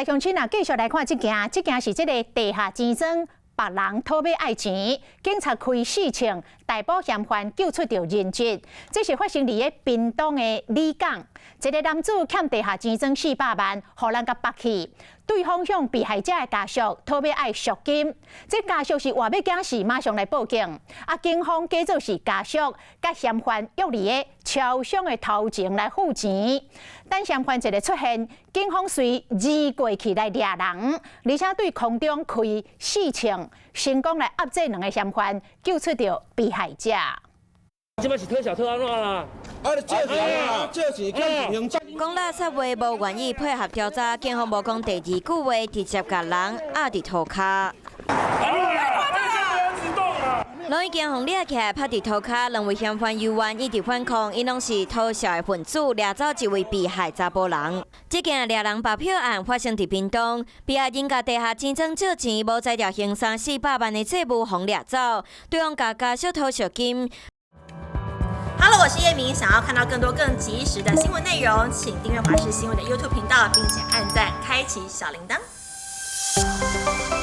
來鄉親啊，繼續來看這件，這件是這个地下錢莊，別人討欲愛錢，警察開四槍逮捕嫌犯，救出著人質。這是發生佇个屏東的里港，一个男子欠地下錢莊400萬，予人共縛去，對方向被害者的家屬討欲愛贖金，這家屬是活欲驚死，馬上來報警。啊，警方假做是家屬，佮嫌犯約佇个超商的頭前來付錢。等嫌犯一个出現，警方隨移過去來掠人，而且對空中開四槍，成功來壓制兩个嫌犯，救出著被害者。這擺是討小討按怎啦？啊，你借錢啊，借錢欠錢。講垃圾話無願意配合調查，警方無講第二句話，直接共人壓佇塗跤。攏已經予掠起來，拍佇塗跤，兩位嫌犯猶原一直反抗，𪜶攏是討數的分子，掠走一位被害查埔人。這件掠人綁票案發生佇屏東，被害人共地下錢莊借錢，無才調還三四百萬的債務，予掠走，對方共家屬討贖金。 Hello，我是葉明，想要看到更多更及時的新聞內容，請訂閱華視新聞的 YouTube 頻道，並且按讚，開啟小鈴鐺。